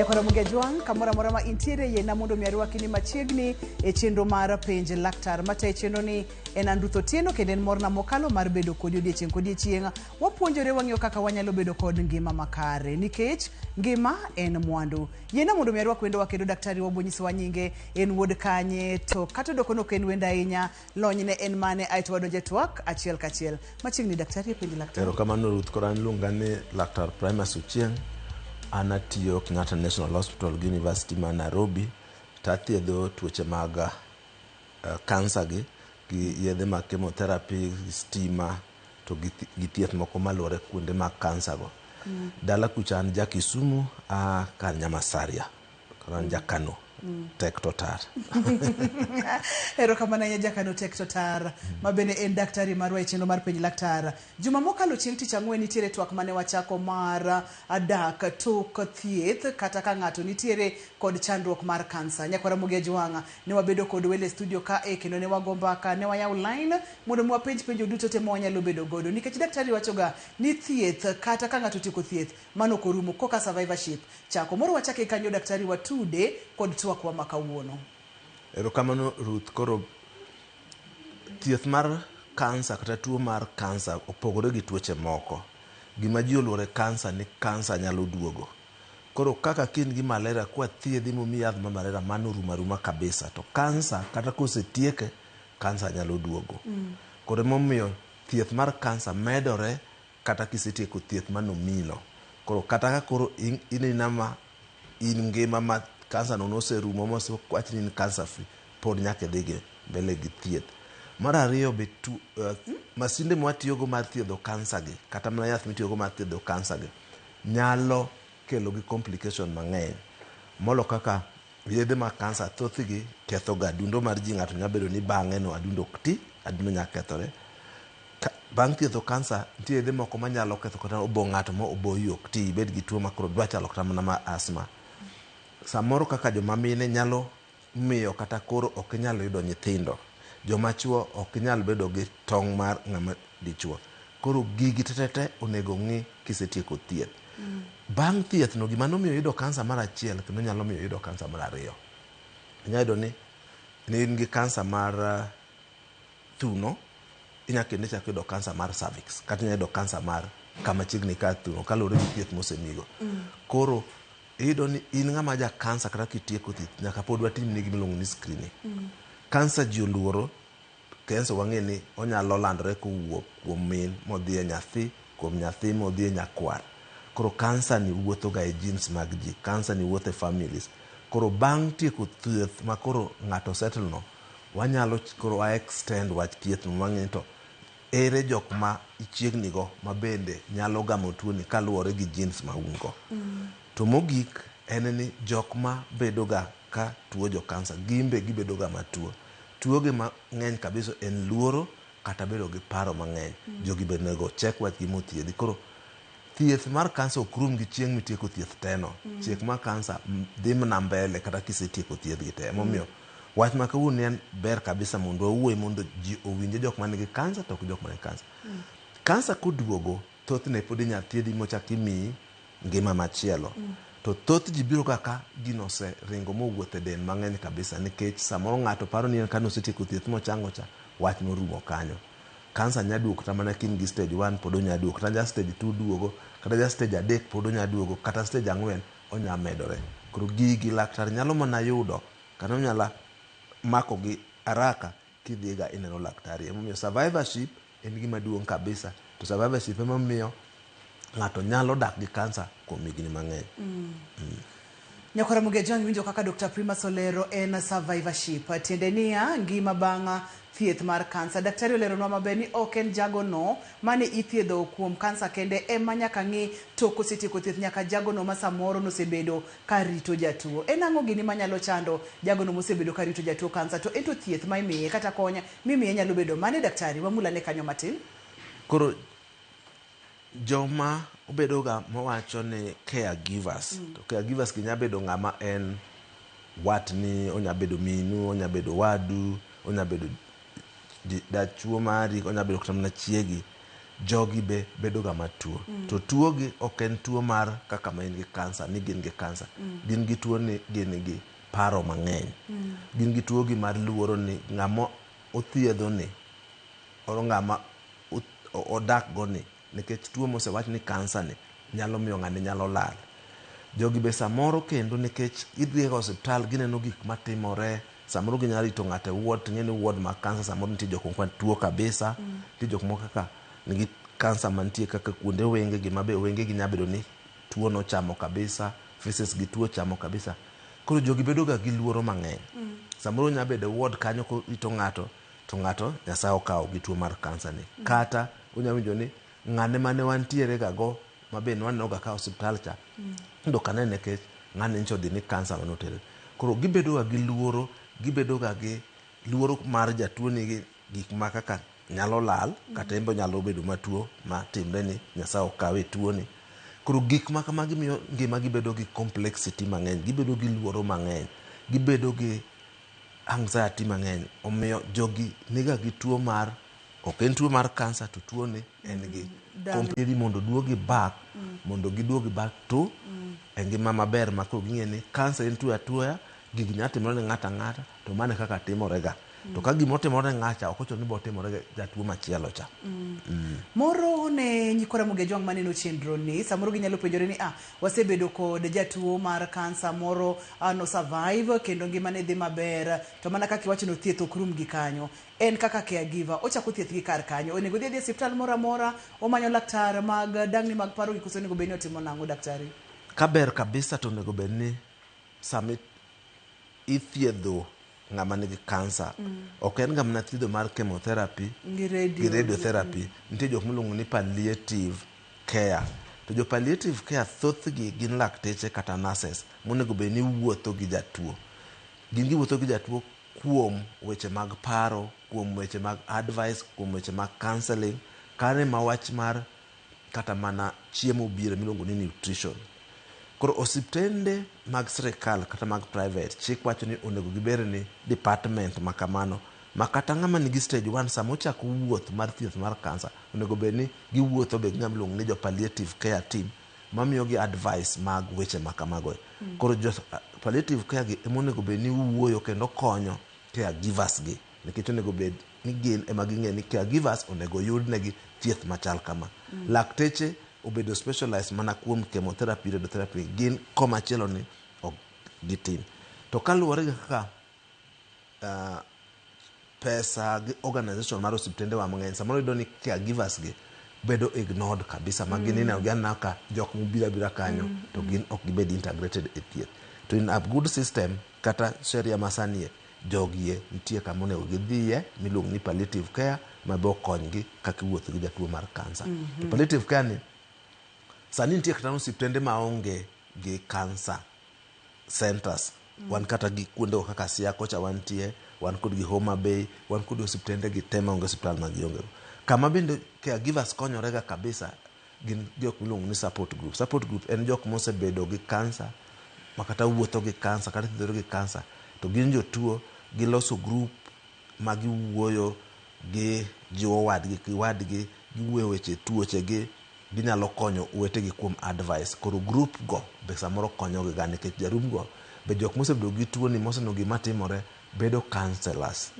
Nyakwara Mugia Jwang', kamoro amora ma intiere, yiena mondo mi arwaki ni machiegni e chenro mar Penj Laktar. Matayo chenro ni en an Ruth Otieno kendo en morna mokalo mar bedo kodi odiechieng' kodiechieng'. Wapuonjore wang'iyo kaka wanyalo bedo kod ngima makare nikech ngima en mwandu. Yiena mondo mi arwak wendowa kendo daktari wabo nyisowa nyinge, en wuod kanye, to kata odoko ni ok en wendo ahinya, lonyne en mane, aeto wadonjo e twak achiel kachiel. Machiegni daktari e Penj Laktar. Erokamano Ruth, koro an iluonga ni Laktar Primus Ochieng. An atiyo Kenyatta National Hospital gi University ma Nairobi to athiedho tuoche mag kansa gi gi yedhe mag chemotherapy, gi stima to gi thieth moko maluwore kuonde mag kansa go. Dala kucha an ja Kisumu, a kar Nyamasaria. Koro an ja Kano. Tek to tar. Erokamano ahinya Jakano Tek to Tar, ma bende en daktari marwa e chenro mar Penj Laktar. Juma mokalo chieng' tich ang'wen nitiere twak mane wachako mar dak tok thieth kata ka ng'ato nitiere kod chandruok mar kansa. Nyakwar Ramogi Ajwang' ne wabedo kod welo e studio kae kendo ne wago mbaka, ne wayawo line mondo mi wapenj penjo duto te ma wanyalo bedo godo. Nikech daktari wachoga ni thieth kata ka ng'ato otieko thieth mano ok orumo koka survivorship chako. Moro wachake kanyo daktari watude kod twakwa ma kawuono. Erokamano Ruth, koro thieth mar kansa kata tuo mar kansa opogore gi tuoche moko. Gima ji oluoro e kansa ni kansa nyalo duogo. Koro kaka ka in gi malaria kwathiedhi momiyi yath mar malaria mano orumo aruma kabisa. To kansa kata kosetieke, kansa nyalo duogo. Koro emomiyo thieth mar kansa medore kata kisetieko thieth manomiyino. Koro kata ka koro in aina ma in ngima ma kansa no noserumo mosewach ni in cancer free, pod nyaka idhi gi mbele gi thieth. Mar ariyo be masinde mwatiyogo mar thiedho kansa gi kata mana yath mitiyogo mar thiedho kansa gi nyalo kelo gi complication mang'eny molo kaka yedhe mag kansa thothgi ketho ga adundo mar ji. Ng'ato nyalo bedo ni bang'e no adundo ok ti, adundo nyalo kethore. Bang' thiedho kansa nitie yedhe moko manyalo ketho kata obo ng'ato ma oboyi ok ti, ibed gi tuo ma koro dwa chalo kata mana mar asthma. Samoro kaka joma mine nyalo miyo kata koro ok inyal yudo nyithindo. Joma chuo ok nyal bedo gi tong' mar ng'ama dichuo. Koro gigi tetete onego ng'i kisetieko thieth. Bang' thieth no gima nomiyo iyudo kansa mar achiel kendo nyalo miyo iyudo kansa mar ariyo. Inyalo yudo ni ne in gi kansa mar thuno, inyalo kendo ichako yudo kansa mar cervix kata inyalo yudo kansa mar kama chiegni ka thuno kaluwore gi thieth mosemigo. Koro iyudo ni in ng'ama ja kansa kata kitieko thieth nyaka pod watimni gima iluongo ni screening. Kansa ji oluoro, kansa wang'e ni onyalo landore kowuok kuom min modhi e nyathi, kuom nyathi modhi e nyakwar. Koro kansa ni wuotho ga e genes mag ji, kansa ni wuotho e families. Koro bang' tieko thieth ma koro ng'ato settle no, wanyalo koro wa extend wach thieth no wang'e to ere jok ma ichiegni go ma bende nyalo gamo tuo ni kaluwore gi genes ma un go. To mogik en ni jok ma bedo ga ka tuo jo kansa gin be gibedo ga matuo. Tuo gi mang'eny kabisa en luoro kata bedo gi paro mang'eny. Jogi be onego check wach gi mothiedhi. Koro thieth mar kansa ok rum gi chieng' mitieko thieth te no. Thieth mar kansa dhi mana mbele kata kisetieko thieth gi te. Emomiyo wach ma kawuono en ber kabisa mondo wawuoye mondo ji owinje jok man gi kansa to ok jok man gi kansa. Kansa koduogo thothne pod inyalo thiedhi mochak imiyi ngima machielo. To thoth ji biro ga ka gino oseringo mowuotho e del mang'eny kabisa nikech samoro ng'ato paro ni en kane osetieko thieth mochango cha, wach norumo kanyo. Kansa nya duogo kata mana ka in gi stage 1 pod onya duogo, kata ja stage 2 duogo, kata ja stage 3 pod onya duogo, kata stage 4 onya medore. Koro gigi laktar nyalo mana yudo kata onyalo mako gi haraka kidhiga ineno laktari. Emomiyo survivorship en gima duong' kabisa. To survivorship emomiyo ng'ato nyalo dak gi kansa kuom higni mang'eny. Nyakwara Mugeja winjo kaka Dr. Primus olero en survivorship. Tiende niya, ngima bang' thieth mar kansa. Daktari oleronwa maber ni ok en jagono mane ithiedho kuom kansa kende ema nyaka ng'i to kosetieko thieth nyaka jagono ma samoro nosebedo ka rito jatuo. En ang'o gini manyalo chando jagono mosebedo ka rito jatuo kansa to ento thieth ma imiye kata kony mimiye nyalo bedo mane daktari? Wamulane kanyo matin. Koro joma obedo ga mawacho ni caregivers, to caregivers gi nya bedo ng'ama en watni, onya bedo minu, onya bedo wadu, onya bedo dachuo mari, onya bedo kata mana chiegi. Jogi be bedo ga matuo. To tuo gi ok en tuo mar kaka ma in gi kansa ni gin gi kansa. Gin gi tuo ni gin gi paro mang'eny. Gin gi tuo gi mar luoro ni ng'ama othiedho ni or ng'ama odak go ni nikech tuo mosewach ni kansa ni nyalo miyo ng'ani nyalo lal. Jogi be samoro kendo nikech idhi e osiptal gineno gik matimore samoro ginyalo rito ng'ato e ward ting'e ni ward mag kansa samoro nitie jok moko tuo kabisa nitie jok moko kaka nigi kansa mantie kaka kuonde wenge gi mabe wenge gi nyalo bedo ni tuo nochamo kabisa faces gi tuo chamo kabisa koro jogi bedo ga gi luoro mang'eny samoro onyalo bedo e ward kanyo korito ng'ato to ng'ato Nyasaye okawo gi tuo mar kansa ni kata onyalo winjo ni ng'ane mane wantiere ga go mabe nwaneno ga ka osiptal cha ndo kanene nikech ng'ani nyicha odhi ni kansa manotere koro gibedo ga gi luoro gibedo ga gi luoro mar jatuo nigi gik ma kaka nyalo lal kata en be onyalo bedo matuo ma timre ni Nyasaye okawe tuo ni koro gik ma kamagi miyo ngima gi bedo gi complexity mang'eny gibedo gi luoro mang'eny gibedo gi anxiety mang'eny omiyo jogi niga gi tuo mar ok en tuo mar kansa to tuo ni en gi completely mondo duogi back mondo giduogi back to e ngima maber ma koro ging'e ni kansa en tuo atuoya gigi nyalo timore ne ng'ato ang'ata to mano e kaka timore ga to ka gima otimore ne ng'acha ok ochuno ni bo timore ga jatuo machielo cha. Moro ne nyikwa Ramogi Ajwang' maneno chenro ni samoro ginyalo penjore ni ah, wasebedo kod jatuo mar kansa moro no survive kendo ngimane dhi maber to mana kaka iwacho no thieth ok rum gi kanyo. En kaka caregiver ochako thieth gi kar kanyo onego odhi adhi e osiptal moro amora omanyo laktar mag dang'ni mag paro gi koso onego bed ni otimo nang'o daktari? Kaber kabisa to onego bed ni sami ithiedho ng'ama nigi kansa ok en ga mana thiedho mar chemotherapy Gi radio. gi radiotherapy nitie jok miluongo ni palliative care to jo palliative care thothgi gin lakteche kata nurses monego bed ni wuotho gi jatuo gin giwuotho gi jatuo kuom weche mag paro kuom weche mag advice kuom weche mag counseling kare ma wach mar kata mana chiemo biro miluongo ni nutrition koro osiptende mag sirikal kata mag private chik wacho ni onego gibed ni department ma kamano ma kata ng'ama nigi stage 1 sama ochako wuoth mar thieth mar kansa onego bed ni giwuotho be gi ng'ama iluongo ni jo palliative care team mamiyogi advice mag weche ma kamago. Koro jo palliative care gi ema onego bed ni wuoyo kendo konyo caregivers gi nikech onego bed ni gin ema ging'e ni caregivers onego yudnegi thieth machal kama. Lakteche obedo specialized mana kuom chemotherapy, radiotherapy, gin komachielo ni ok gitim. To kaluwore gi kaka pesa gi organization mar osiptende wa mang'eny samoro iyudo ni caregivers gi bedo ignored kabisa ma gin ineno gi anena ka jok mobiro abira kanyo to gin ok gibed integrated e thieth. To in a good system kata sheria masani jogie nitie kama onego gidhiye miluongo ni palliative care ma be okonygi kaka iwuotho gi jatuo mar kansa. To palliative care ni sani nitie kata osiptende maonge gi cancer centers wan kata gi kuonde go kaka Siaya kocha wantie wan kod gi Homa Bay wan kod osiptende gi te maonge osiptal ma gionge go. Kama bende caregivers konyore ga kabisa gin jok miluongo ni support group. Support group en jok mosebedo gi kansa ma kata wuotho gi kansa kata thiedhore gi kansa to gin jotuo giloso group ma giwuoyo gi jiwo wadgi gi wadgi giwuoyo weche tuoche gi ginyalo konyo owetegi kuom advice. Koro group go be samoro konyogi ga nikech jarum go be jok mosebedo gi tuo ni moseneno gima timore bedo counselors.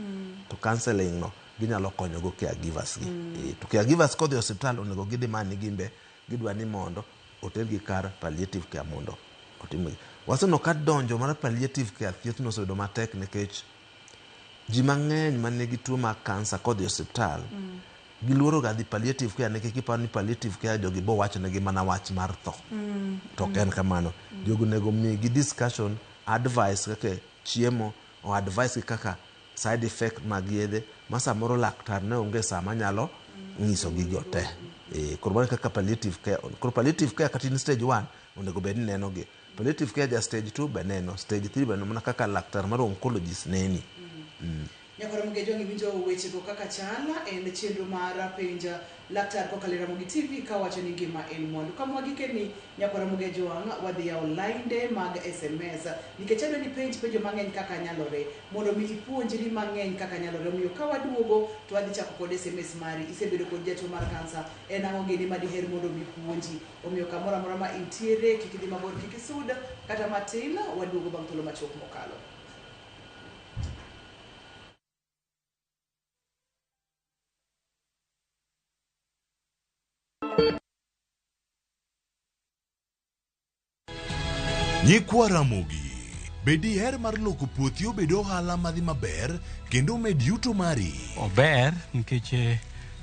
To counseling no ginyalo konyo go caregivers gi. To caregivers kodhi e osiptal onego gidemand ni gin be gidwa ni mondo otergi kar palliative care mondo otimnegi. Waseneno ka donjo mar palliative care thieth no osebedo matek nikech ji mang'eny manigi tuo mar kansa kodhi e osiptal giluoro ga dhi palliative care nikech giparo ni palliative care jogi bo wachonegi mana wach mar tho. To ok en kamano. Jogi onego migi discussion, advice kaka chiemo, o advice gi kaka side effect mag yedhe ma samoro laktar ne onge sama nyalo nyiso gigo te. Koro mano kaka palliative care. Koro palliative care kata in stage 1 onego bed ni neno gi. Palliative care ja stage 2 be neno, stage 3 be neno mana kaka laktar mar oncologist neni. Nyakwar Ramogi Ajwang' iwinjo wechego kaka chal en chenro mar penj laktar kokalo e Ramogi TV kawacho ni ngima en mwandu. Kama wagikeni Nyakwar Ramogi Ajwang' wadhi yawo lainde mag SMS nikech adwa ni penj penjo mang'eny kaka nyalore mondo mi ipuonjri mang'eny kaka nyalore. Omiyo ka waduogo to wadhi chako kod SMS mari. Isebedo kod jatuo mar kansa, en ang'o gini ma diher mondo mi puonji? Omiyo kamoro amora ma intiere kik idhi mabor, kik isud kata matin, waduogo bang' thuolo machuok mokalo. Nyikwa Ramogi, be diher mar loko puothi obed ohala madhi maber kendo omed yuto mari? Ober nikech eh,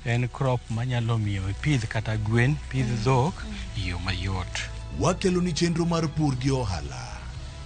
en crop manyalo miyo ipidh kata gwen, pidh dhok e yo mayot. Wakeloni chenro mar pur gi ohala.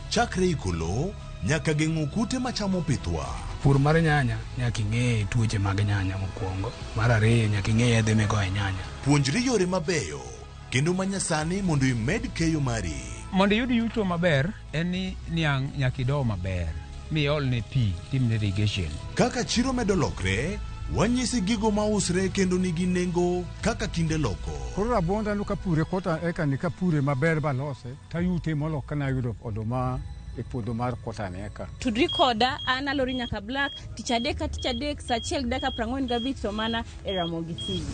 Chakre iko lowo nyaka geng'o kute machamo pithwa. Pur mar nyanya nyaka ing'e tuoche mag nyanya mokwongo. Mar ariyo nyaka ing'e yedhe migoyo e nyanya. Puonjri yore mabeyo kendo manyasani mondo imed keyo mari. Mondo iyud yuto maber en ni niang' nyaka ido maber miolne pi timne irrigation. Kaka chiro medo lokre, wanyisi gigo mausre kendo nigi nengo kaka kinde loko. Koro rabuonda no kapure kota eka ni kapure maber balose tayute molo kana yudo oduma e puodho mar kota ni eka. Tudri koda an Alori Nyaka Black tich adek ka tich adek saa achiel gi dakika 45 to mana e Ramogi TV.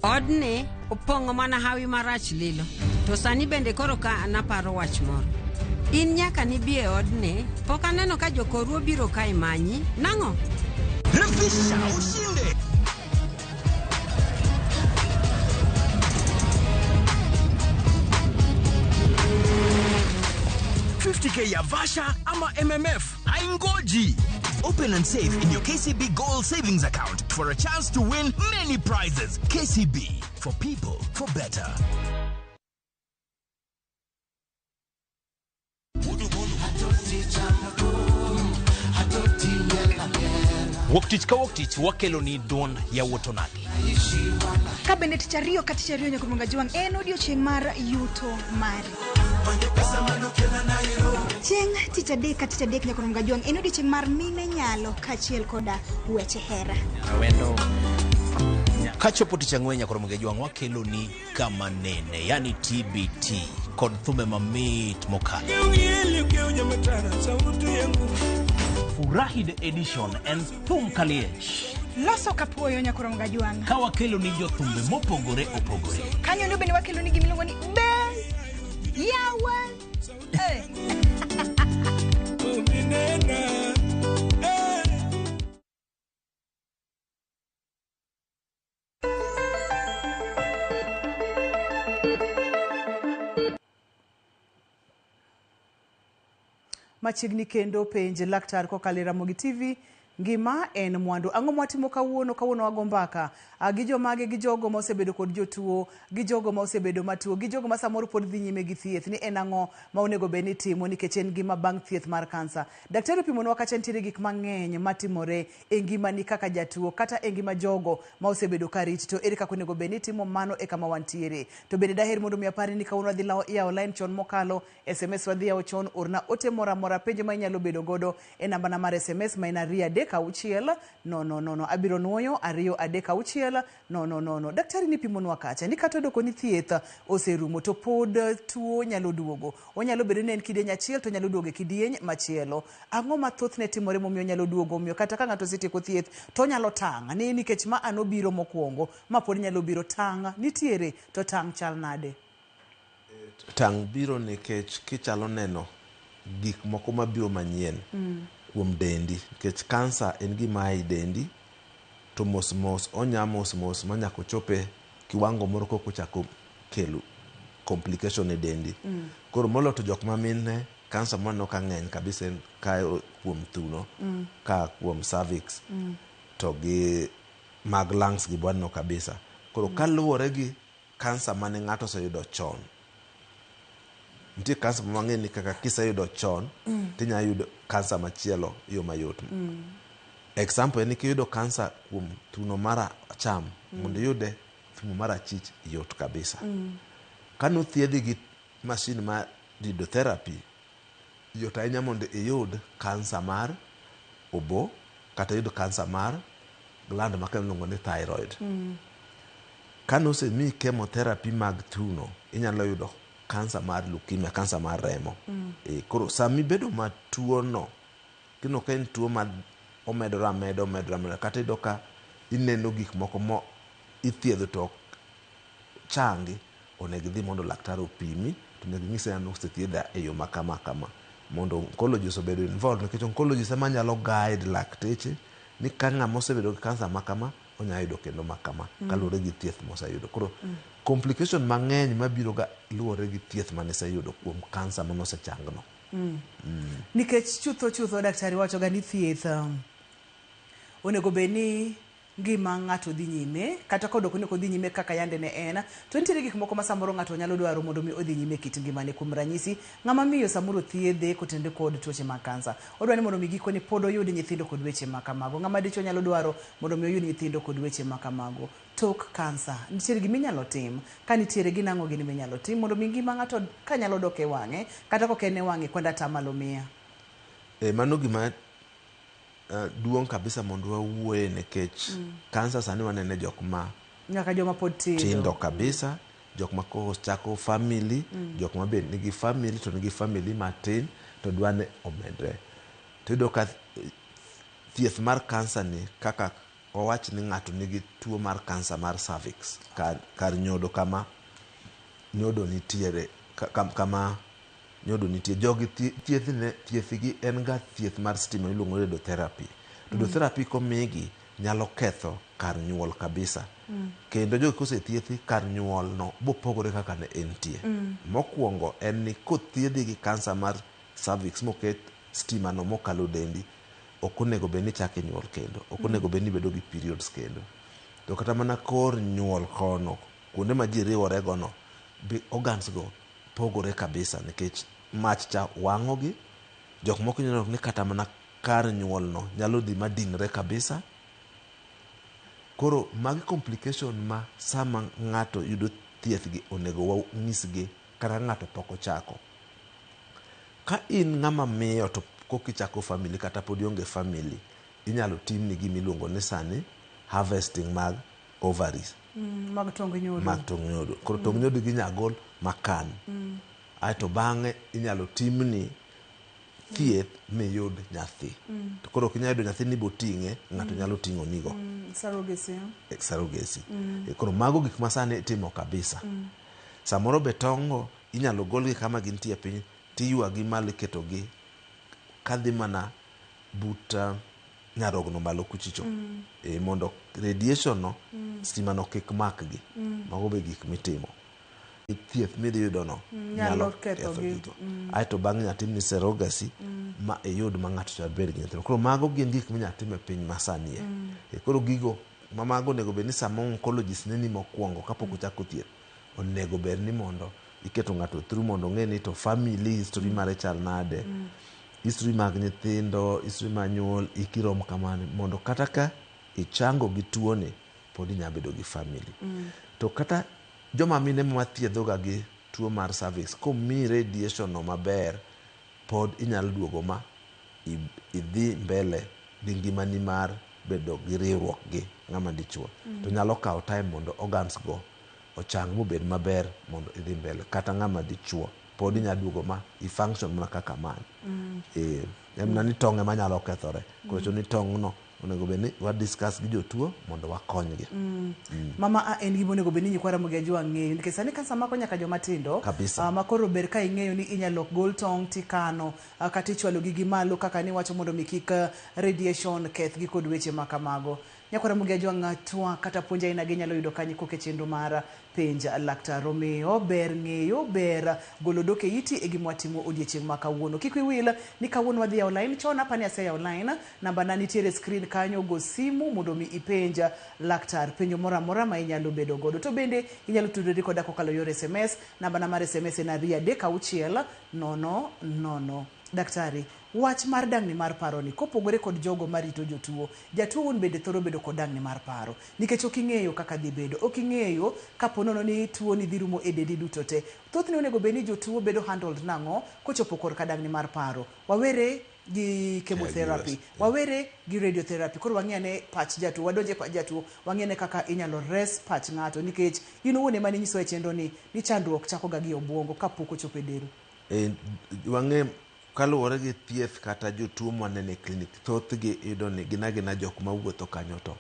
Odni opong'o mana hawi marach lilo. To sani bende koro ka naparo wach moro. In nyaka nibi e odni, pok aneno ka jokoru obiro kae manyi. Nang'o? Refisha ushinde. K ya Vasha ama MMF haingoji. Open and save in your KCB Gold Savings Account for a chance to win many prizes. KCB, for people, for better. Wuok tich ka wuok tich wakelo ni duond yawuot onagi. Ka bende tich ariyo ka tich ariyo nyaka Jwang' en odiochieng' mar yuto mari. Chieng' tich adek ka tich adek nyaka Jwang' en odiochieng' mar mine nyalo kaachiel koda weche hera. Kachopo tich ang'wen nyaka Jwang' wakelo ni kama nene, yani TBT kod thumbe mamit mokalo. Furahi the edition en thum kaliech. Loso kapuoyo nyaka Jwang'. Ka wakelo ni jothumbe mopogore opogore. Kanyo no bende wakelo ni gimiluongo ni be yawa. Eh. Machiegni kendo penj laktar kokalo e Ramogi TV ngima en mwandu. Ang'o mwatimo kawuono? Kawuono wago mbaka gi jomage, gi jogo ma osebedo kod jotuo, gi jogo ma osebedo matuo, gi jogo ma samoro pod dhi nyime gi thieth, ni en ang'o ma onego bed ni timo nikech en ngima bang' thieth mar kansa. Daktari opimonwa kacha nitiere gik mang'eny matimore e ngimani kaka jatuo kata e ngima jogo ma osebedo ka riti, to ere kaka onego bed ni itimo mano e kama wantiere. To bende daher mondo mi apari ni kawuono wadhi yawo line chon mokalo, SMS wadhi yawo chon, orna ote moro amora, penjo ma inyalo bedo godo e nambana mar SMS ma en 236 000. Abiro nuoyo 236 000. Daktari ni pimonwa kacha ni kata odoko ni thieth oserumo to pod tuo nyalo duogo. Onyalo bedo ni en kidieny achiel to onyalo duogo e kidieny machielo. Ang'o ma thothne timore momiyo onyalo duogo? Omiyo kata ka ng'ato osetieko thieth to onyalo tang' ni nikech ma an obiro mokwongo, ma pod nyalo biro. Tang' nitiere to tang' chal nade? Tang' biro nikech kichalo neno gik moko mabiro manyien kuom dendi, nikech kansa en gima a e dendi to mos mos onya mos mos manyaka ochope kiwango moro kok ochako kelo complication e dendi. Koro moloyo to jok ma mine kansa mwaneno ka ng'eny kabisa en ka kuom thuno, ka kuom cervix to gi mag lungs gi bwaneno kabisa. Koro kaluwore gi kansa mane ng'ato oseyudo chon, nitie kansa mang'eny ni kaka kiseyudo chon tinyalo yudo kansa machielo e yo mayot. Example en ni kiyudo kansa kuom thuno mar acham, mondo iyude thuno mar achich yot kabisa. Kanothiedhi gi masin mar radiotherapy, yot ahinya mondo iyud kansa mar obo kata iyud kansa mar gland ma iluongo ni thyroid. Kanosemiyi chemotherapy mag thuno, inyalo yudo kansa mar leukemia, kansa mar remo. Koro samibedo matuo no, kino ka en tuo ma omedore ameda omedore ameda, kata iyudo ka ineno gik moko mo ithiedho to ok changi, onego idhi mondo laktar opimi, to onego inyise ni osethiedha e yo ma kama kama, mondo oncologist obedo involved, nikech oncologist ema nyalo guide lakteche ni ka ng'ama osebedo gi kansa ma kama onyalo yudo kendo ma kama kaluwore gi thieth moseyudo. Koro complication mang'eny mabiro ga luwore gi thieth maniseyudo kuom kansa manosechangno. Nikech chutho chutho daktari wacho ga ni thieth onego bed ni ngima ng'ato dhi nyime, kata ka odok ni ok odhi nyime kaka yande ne en, to nitiere gik moko ma samoro ng'ato nyalo dwaro mondo mi odhi nyime e kit ngimane. Kuom ranyisi, ng'ama miyo samoro thiedhe kotenore kod tuoche mag kansa, odwa ni mondo mi gikone pod oyud nyithindo kod weche ma kamago. Ng'ama dichuo nyalo dwaro mondo mi oyud nyithindo kod weche ma kamago. Tok kansa, nitiere gima inyalo tim? Ka nitiere, gin ang'o gini minyalo tim mondo mi ngima ng'ato kanyalo dok e wang'e, kata kok en e wang'e kwenda atamalo 100? Mano gima duong' kabisa mondo wawuoye, nikech kansa sani wanene jok ma nyaka joma pod tindo, tindo kabisa, jok ma koro chako family, jok ma be nigi family to nigi family matin to dwa ni omedre. To iyudo ka thieth mar kansa ni, kaka wawach ni ng'ato nigi tuo mar kansa mar cervix, kar nyodo, kama nyodo nitiere, kama nyodo nitie, jogi thiethne, thiethgi en ga thieth mar stima miluongo ni radiotherapy. Radiotherapy komigi nyalo ketho kar nyuol kabisa. Kendo jogi kosethiedhi, kar nyuol no bopogore kaka ne entie. Mokwongo en ni kothiedhi gi kansa mar cervix moket stima no mokalo dendi, ok onego bed ni ichako inyuol kendo, ok onego bed ni ibedo gi periods kendo. To kata mana kor nyuol kono, kuonde ma ji riwore go no, organs go pogore kabisa nikech mach cha wang'o gi. Jok moko inyalo ni kata mana kar nyuol no nyalo dhi madinre kabisa. Koro magi complication ma sama ng'ato yudo thieth gi onego wanyisgi kata ng'ato pok ochako. Ka in ng'ama miyo to koka ichako family kata pod ionge family, inyalo timni gimiluongo ni sani harvesting mag ovaries. Mag tong nyodo. Mag tong nyodo. Koro tong nyodo gi inya gol makan. Aeto bang'e inyalo timni thieth miyud nyathi. To koro ok inyal yudo nyathi ni boting'e, ng'ato nyalo ting'o nigo. Surrogacy. Surrogacy. Koro mago gik ma sani itimo kabisa. Samoro be tong' go inyalo golgi kama gintie piny tiywagi malo, iketogi kadhi mana but nyarogno malo kuchicho, mondo radiation no, stima no kik makgi. Mago be gik mitimo. Thieth midhi yudo no nyalo ketho gi. Gigo. Aeto bang'e inyalo timni surrogacy ma iyud ma ng'ato cha bed gi nyithindo. Koro mago gin gik minyalo tim e piny masani e. Koro gigo ma mago onego bed ni sama oncologist neni mokwongo kapok ochako thieth, onego bed ni mondo iketo ng'ato through mondo ong'e ni to family history mare chal nade, history mag nyithindo, history mar nyuol, hiki rom kamano, mondo kata ka ichango gi tuoni pod inya bedo gi family. To kata joma mine mathiedho ga gi tuo mar cervix, komiyi radiation no maber, pod inyalo duogo ma idhi mbele gi ngimani mar bedo gi riwruok gi ng'ama dichuo. To nyalo kawo time mondo organs go ochang mobed maber mondo idhi mbele. Kata ng'ama dichuo pod inya duogo ma i function mana kaka man. En mana ni tong' ema nyalo kethore. Koro chuno ni tong' no onego bed ni wa discuss gi jotuo mondo wakonygi. Mama a en gima onego bed ni nyikwa Ramogi Ajwang' ng'eyo, nikech sani kansa mako nyaka joma tindo. Kabisa. Ma koro ber ka ing'eyo ni inyalo gol tong' tikano, kata ichwalo gi malo kaka niwacho mondo mi kik radiation kethgi kod weche ma kamago. Nyakwa Ramogi Ajwang', twak kata puonj aina gi inyalo yudo kanyo koke chenro mar Penj Laktar. Omiyo ber ng'eyo, ber golo dok e iti e gima watimo odiechieng' ma kawuono. Kik wiyi wil ni kawuono wadhi yawo line chon, apani aseyawo line, namba na nitiere e screen kanyo, go simu mondo mi ipenj laktar penjo moro amora ma inyalo bedo godo. To bende inyalo tudori koda kokalo yor SMS, namba na mar SMS en 236 00. Daktari, wach mar dang'ni mar paro ni kopogore kod jogo marito jotuo, jatuo wuon bende thoro bedo kod dang'ni mar paro nikech ok ing'eyo kaka dhi bedo, ok ing'eyo kapo nono ni tuo ni dhi rumo e dendi duto te. Thothne onego bed ni jotuo bedo handled nang'o kochopo korka dang'ni mar paro? Wawere gi chemotherapy, wawere gi radiotherapy, koro wang'i ane pach jatuo, wadonje pach jatuo, wang'i ane kaka inyalo res pach ng'ato nikech in owuon ema ninyisowa e chenro ni ni chandruok chako ga gi obuongo kapok ochopo e del. E, wang'e kaluwore gi thieth kata jotuo mwaneno e klinik thothgi iyudo ni gin agina jok mawuotho kanyo to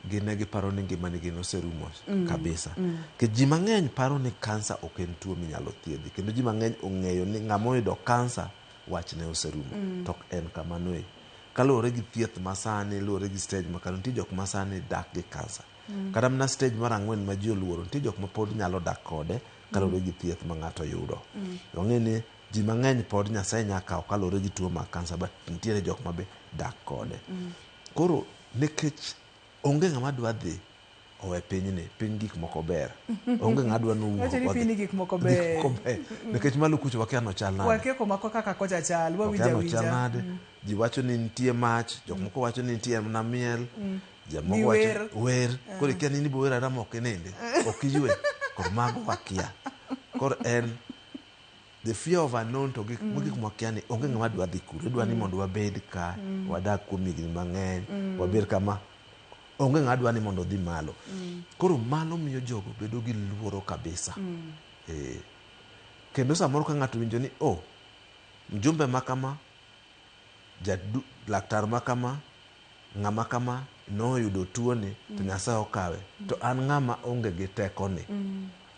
gin e giparo ni ngimagi noserumo kabisa. Nikech ji mang'eny paro ni kansa ok en tuo minyalo thiedhi kendo ji mang'eny ong'eyo ni ng'ama oyudo kansa wachne oserumo to ok en kamano e. Kaluwore gi thieth masani, luwore gi stage makalo, nitie jok masani dak gi kansa. Kata mana stage mar ang'wen ma ji oluoro, nitie jok ma pod nyalo dak kode kaluwore gi thieth ma ng'ato yudo. Wang'e ni ji mang'eny pod Nyasaye nya kawo kaluwore gi tuo mar kansa but nitiere jok ma be dak kode. Koro nikech onge ng'ama dwa dhi owe pinyni, piny gik moko ber. Onge ng'ama dwa nowuok Wacho ni odhi. piny gik moko ber. Gik moko ber. Nikech malo kucho wakia nochal nade. Wakia kuma kaka kocha chal, wawinjo Wakia nochal awinja. nade. Ji wacho ni nitie mach, jok moko wacho ni nitie mana miel. Jomoko Gi wacho wer. wer. Koro ikia ni in ibo wer ara ma ok inindi, ok iywe. Koro mago wakia. Koro en the fear of unknown to gik mm. mwakia ni onge ng'ama dwa dhi kuro. Idwa ni mondo wabed ka, wadak kuom higni mang'eny, wabed kama onge ng'ama dwa ni mondo odhi malo. Koro mano miyo jogo bedo gi luoro kabisa. Eh. Kendo samoro ka ng'ato winjo ni oh, mjumbe ma kama, jadu, laktar ma kama, ng'ama kama noyudo tuoni to Nyasaye okawe. To an ng'ama onge gi tekoni.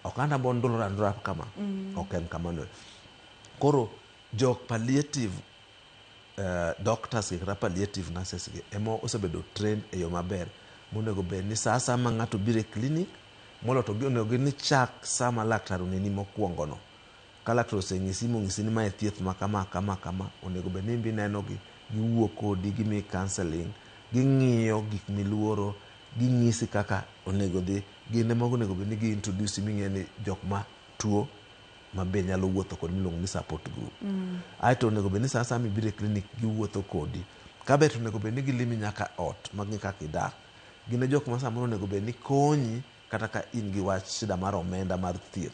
Ok an abo ndulora andula kama. Ok en kamano. Koro jok palliative doctors gi kata palliative nurses gi ema osebedo trained e yo maber monego bed ni sa asaya ma ng'ato biro e clinic molo to onego ni chak sama laktar oneni mokwongo no. Ka laktar osenyisi monyisi ni mae thieth ma kama kama kama, onego bed ni in be ineno gi, giwuo kodi, gimiyi counselling, ging'iyo gik miluoro, ging'isi kaka onego dhi, gin ema onego bed ni gi introduce ming'e ni jok ma tuo ma be nyalo wuotho kod miluongo ni support group. Aeto onego bed ni sa asaya mibiro e clinic giwuotho kodi. Kabe to onego bed ni gilimi nyaka ot ma ging'e kaka idak. Gin e jok ma samoro onego bed ni konyi kata ka in gi wach shida mar omenda mar thieth.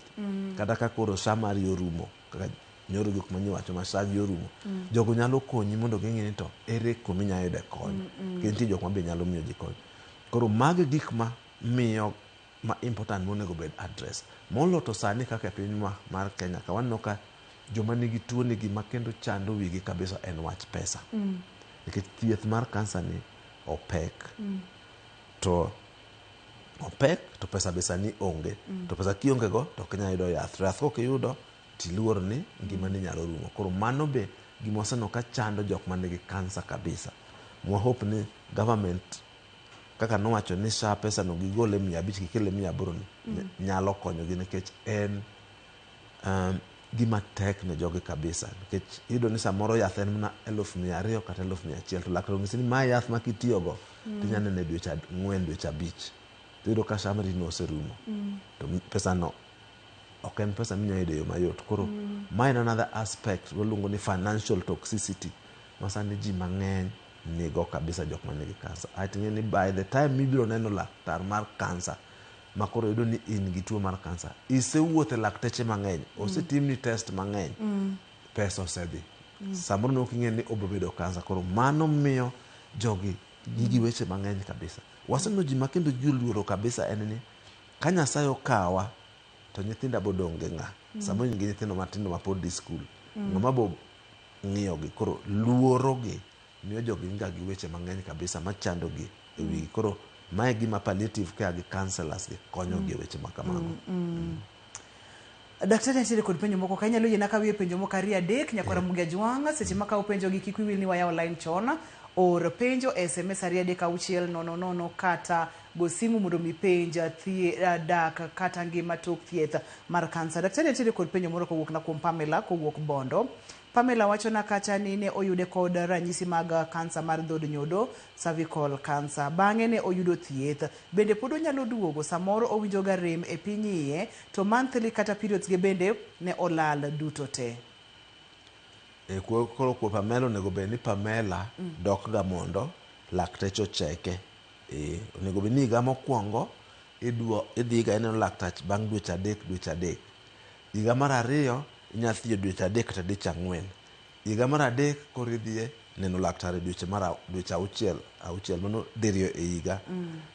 Kata ka koro sa mari orumo, kaka nyoro gik manyiwacho ma sagi orumo. Jogo nyalo konyi mondo ging'i ni to ere kuma inyalo yude kony. Nikech nitie jok ma be nyalo miyo ji kony. Koro magi gik ma miyo ma important monego bed address. Molo to sani kaka e piny ma mar Kenya ka waneno ka joma nigi tuo ni gima kendo chando wigi kabisa en wach pesa. Nikech thieth mar kansa ni opek. To opek to pesa be sani onge. To pesa kionge go to ok inyal yudo yath. To yath kok iyudo tiluor ni ngimani nyalo rumo. Koro mano be gima waseneno ka chando jok manigi kansa kabisa. Mwa hope ni government kaka nowacho ni SHA pesa no gigole 500 gikele 800 ni nyalo konyogi nikech en gima tek ne jogi kabisa nikech iyudo ni samoro yath en mana 200,000 kata 100,000 to laktar onyisi ni mae yath ma kitiyogo tinya neno e dweche 4 dweche 5 tiyudo ka SHA mari no oserumo to pesa no ok en pesa minyalo yudo e yo mayot. Koro mae en another aspect waluongo ni financial toxicity ma sani ji mang'eny nigo kabisa jok manigi kansa. Aeto ing'e ni by the time mibiro neno laktar mar kansa ma koro yudo ni in gi tuo mar kansa, isewuotho e lakteche mang'eny, osetimni test mang'eny, pesa osedhi. Samoro ne ok ing'e ni obiro bedo kansa. Koro mano miyo jogi nigi weche mang'eny kabisa. Waseneno ji ma kendo ji oluoro kabisa en ni ka Nyasaye okawa to nyithinda bo dong' gi ng'a? Samoro in gi nyithindo matindo ma pod dhi skul. Ng'ama bo ng'iyo gi? Koro luoro gi miyo jogi niga gi weche mang'eny kabisa machando gi e wigi. Koro mae gima palliative care gi counselors gi konyo gi e weche ma kamago. Daktari nitiere kod penjo moko ka inyalo yiena kawiye penjo moko ariyo adek nyakwara Mugia Jwang' seche ma kawo penjo gi kik wiwil ni wayawo line chon or penjo e SMS 23600 kata go simu mondo mi penj dak kata ngima tok thieth mar kansa. Daktari nitiere kod penjo moro kowuok na kuom Pamela kowuok Bondo. Pamela wacho na kacha ni ne oyude kod ranyisi mag kansa mar dhod nyodo, cervical cancer. Bang'e ne oyudo thieth. Bende pod onyalo duogo, samoro owinjo ga rem e piny iye, to monthly kata periods ge bende ne olal duto te. E, koro kuo Pamela onego bed ni Pamela dok ga mondo lakteche ocheke. E, onego bed ni higa mokwongo idhiga ineno laktach bang' dweche 3 dweche 3. Higa mar 2 inya thiyo dweche 3 kata dweche 4. Higa mar 3 koro idhiye neno laktar e dweche mar dweche 6 6 mano diriyo e higa.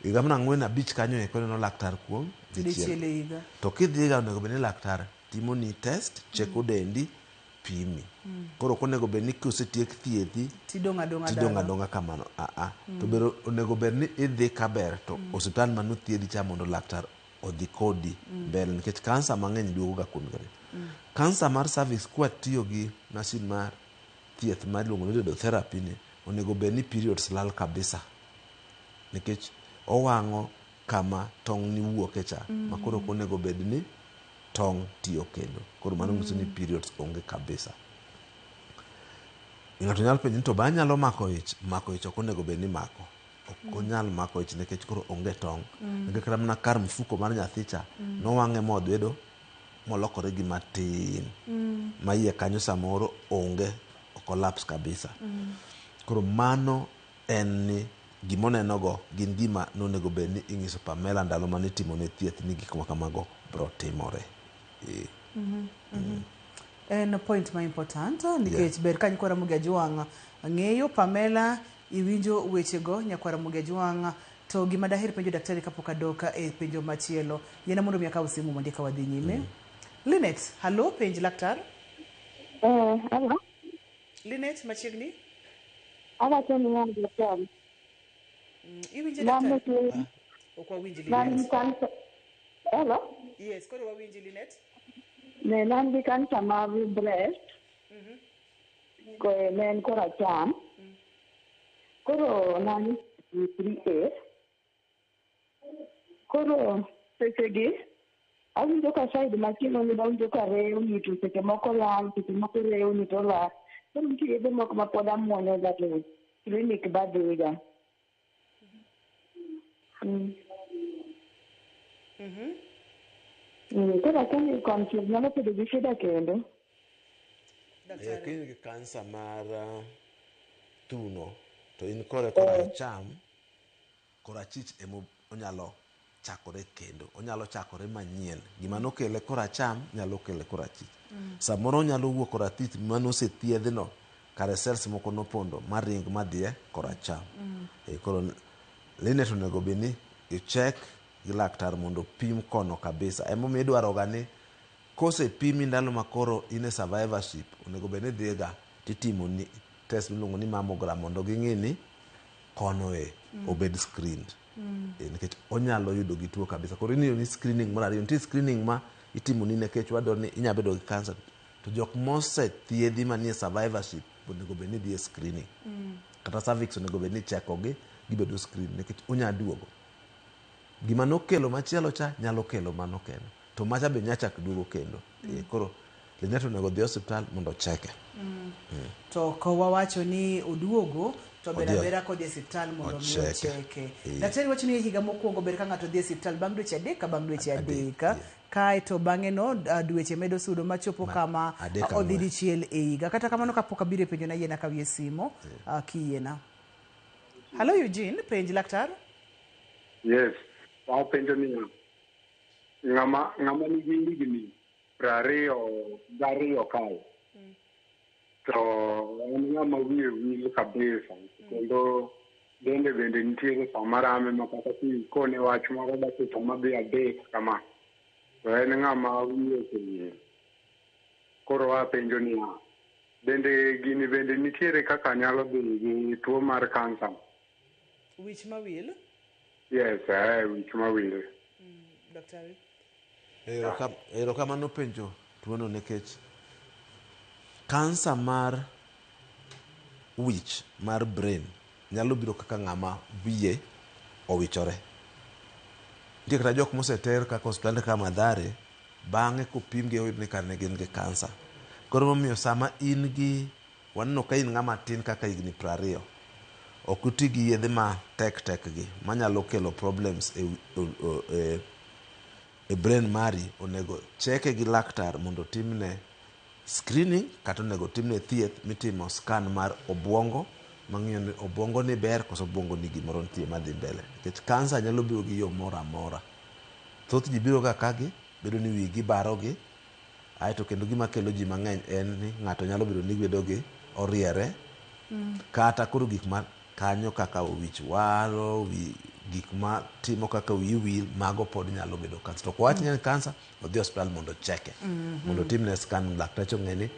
Higa mar 4 5 kanyo eko ineno laktar kuom dichiel e higa. To kidhiga onego bed ni laktar timoni test, cheko dendi, pimi. Koro ok onego bed ni kosetiek thiedhi Tidong' adong'a tidong' dala. adong'a kamano. Aa. To ber onego bed ni idhi kaber to osiptal manothiedhi cha mondo laktar odhi kodi mbele nikech kansa mang'eny duogo ga kuom gari. Kansa mar cervix kwatiyo gi masin mar thieth mar iluongo ni radiotherapy ni onego bed ni periods lal kabisa nikech owang'o kama tong' ni wuoke cha ma koro ok onego bed ni tong' tiyo kendo. Koro mano nyiso ni periods onge kabisa. Ng'ato nyalo penjo ni to be anyalo mako ich? Mako ich ok onego bed ni mako. Ok onyal mako ich nikech koro onge tong'. Nikech kata mana kar mfuko mar nyathi cha nowang'e modwedo molokore gima tin. Ma iye kanyo samoro onge, collapse kabisa. Koro mano en ni gimoneno go gin gima nonego bed ni ing'iso Pamela ndalo mane itimone thieth ni gik makamago bro timore. E. En point ma important nikech ber ka nyikwa Ramogi Ajwang' ng'eyo Pamela iwinjo wechego nyakwar Ramogi Ajwang' to gima daher penjo daktari kapok adok e penjo machielo yiena mondo mi akaw simu mondo eka wadhi nyime. Linet, hallo penj laktar. Hello. Linet machiegni. Awacho niya daktari. Iwinje Nan daktari? gi Ok wawinji nan gi Linet. kansa. Hello. Yes, koro wawinji Linet. Ne nan gi kansa mar breast. Ko ne en koracham. Koro nan 3A. Koro sechegi awinjo ka side machielo ni awinjo ka rewni to seche moko lal, seche moko rewni to lal. Koro nitie yedhe moko ma pod amuonyo ga to clinic badhiga. Koro akia ni konchiel nyalo bedo gi shida kendo. E, ka in gi kansa mar thuno to in kore koracham, korachich ema onyalo chakore kendo. Onyalo chakore manyien. Gima nokele koracham nyalo kele korachich. Samoro onyalo wuok korachich manosethiedhno kare cells moko nopondo maring madhie koracham. E, koro Linet onego bed ni icheck gi laktar mondo opim kono kabisa. Emomiyo idwaro ga ni kosepimi ndalo ma koro in e survivorship onego bed ni idhiga titimoni test miluongo ni mammogram mondo ging'i ni kono e obed screened. E, nikech onyalo yudo gi tuo kabisa. Koro ing'iyo ni screening mar ariyo nitie screening ma itimoni nikech wadwaro ni inya bedo gi kansa to jok mosethiedhi manie survivorship onego bed ni dhi e screening. Kata cervix onego bed ni icheko gi gibedo screen nikech onya duogo. Gima nokelo machielo cha nyalo kelo mano kendo. To macha be nya chak duogo kendo. E, koro Linet onego odhi e osiptal mondo ocheke. To ko wawacho ni oduogo to ber Odhi abera kodhi e osiptal mondo mi ocheke. ocheke. E. Daktari wacho ni e higa mokwongo ber ka ng'ato dhi e osiptal bang' dweche 3 ka bang' dweche 3, 3 kaeto bang'e no dweche medo sudo machopo kama 3 odhi 4. dichiel e higa. Kata kamano kapok abiro e penjo na yiena kawie simu kiyiena. Hello Eugene, penj laktar. Yes, wapenjo niya, ng'ama nigi higni 22 kae to en ng'ama wiye wil kabisa kendo dende bende nitiere sama rame ma kata kikone wach moro dakika madhi 3 kama to en ng'ama wiye osewil. Koro wapenjo niya, bende gini bende nitiere kaka nyalo dhi gi tuo mar kansa? Wich mawil, Yes, wich mawil. daktari. Erokamano penjo tuono nikech kansa mar wich mar brain nyalo biro kaka ng'ama wiye owichore. Nitie kata jok moseter kaka osiptande kaka Mathare bang'e kopimgi oyud ni kare ne gin gi kansa. Koro emomiyo sama in gi waneno ka in ng'ama tin kaka higni 20 ok uti gi yedhe ma tek tek gi manyalo kelo problems e brain mari onego cheke gi laktar mondo otimne screening kata onego timne thieth mitimo scan mar obuongo mang'iyo ni obuongo ni ber koso obuongo ni gimoro nitie madhi mbele. Nikech kansa nyalo biro gi yo moro amora. Thoth ji biro ga ka gi bedo ni wigi barogi, aeto kendo gima kelo ji mang'eny en ni ng'ato nyalo bedo ni bedo gi oriere kata koro gik ma kanyo kaka wich waro, gik ma timo kaka wiyi wil, mago pod nyalo bedo kansa. To kwawach ni en kansa, odhi e osiptal mondo ocheke, mondo otimne scan, lakteche ong'e ni